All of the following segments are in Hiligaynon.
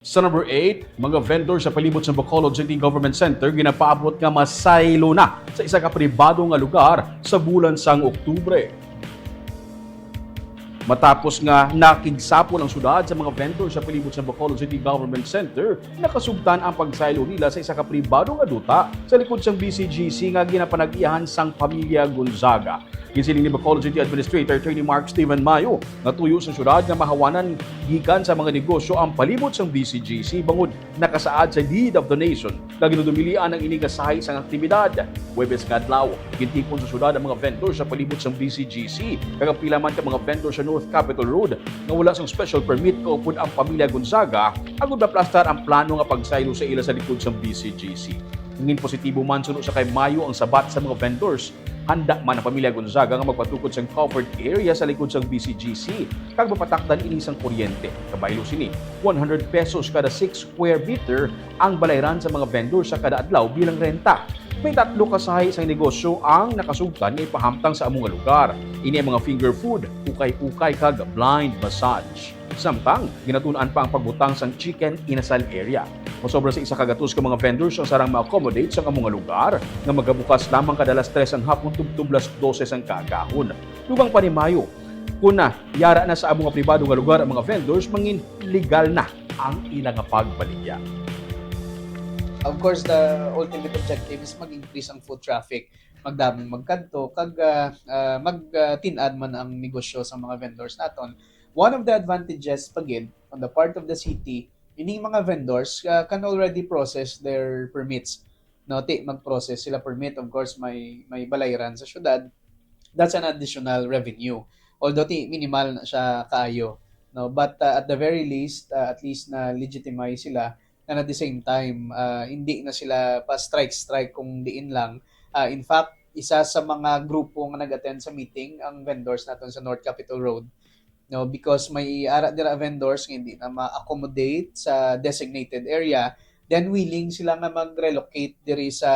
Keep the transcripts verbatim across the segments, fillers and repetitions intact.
Sa number eight, mga vendor sa palibot sa Bacolod City Government Center ginapaabot nga masaylo na sa isa ka pribado nga lugar sa bulan sang Oktubre. Matapos nga nakigsapol ang syudad sa mga vendor sa palibot sa Bacolod City Government Center, nakasugtan ang pagsaylo nila sa isa ka pribado nga duta sa likod sang B C G C nga ginapanag-iyahan sang pamilya Gonzaga. Ginsiling ni Bacolod City Administrator Attorney Mark Steven Mayo nga tuyo sa syudad nga mahawanan gikan sa mga negosyo ang palibot sang B C G C bangod nakasaad sa Deed of Donation nga ginadumilian ang ini nga sahi sang aktibidad. Huwebes nga adlaw, gintipon sa syudad ang mga vendor sa palibot sang B C G C, kag ang pila man ka mga vendor sa North Capitol Road nga wala sang special permit kaupod ang pamilya Gonzaga agud maplastar ang plano nga pagsaylo sa ila sa likod sang B C G C. Nangin positibo man suno sa kay Mayo ang sabat sa mga vendors. Handa man ang pamilya Gonzaga nga magpatukod sang covered area sa likod sang B C G C kag mapatakdan ini sang kuryente. Kabaylo sini, one hundred pesos kada six square meter ang balayran sa mga vendor sa kada adlaw bilang renta. May tatlo ka sahi sang negosyo ang nakasugtan nga ipahamtang sa amo nga lugar. Ini ang mga finger food, ukay-ukay kag blind massage. Samtang, ginatun-an pa ang pagbutang sang chicken inasal area. Masobra sa isa ka gatos ka mga vendors ang sarang ma-accommodate sa amo nga lugar nga magabukas lamang kada alas tres ang hapon tubtob alas dose sang kaagahon. Dugang pa ni Mayo, kun na yara na sa amo nga pribado nga lugar ang mga vendors, mangin legal na ang ila nga pagbaligya. Of course, the ultimate objective is mag-increase ang foot traffic. Magdamong magkadto, kag uh, uh, magtin-ad man ang negosyo sa mga vendors naton. One of the advantages pa gid on the part of the city, ining mga vendors uh, can already process their permits. No, ti mag-process sila permit, of course may may balayran sa syudad. That's an additional revenue. Although ti minimal na siya kaayo, no, but uh, at the very least uh, at least na legitimize sila, and at the same time uh, hindi na sila pa strike strike kung diin lang. Uh, in fact, isa sa mga grupo nga nag-attend sa meeting ang vendors naton sa North Capitol Road, no, because may ara dira vendors nga hindi na ma-accommodate sa designated area, then willing sila nga mag-relocate diri sa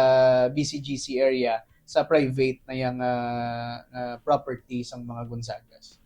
B C G C area sa private na yang uh, uh, property sang mga Gonzagas.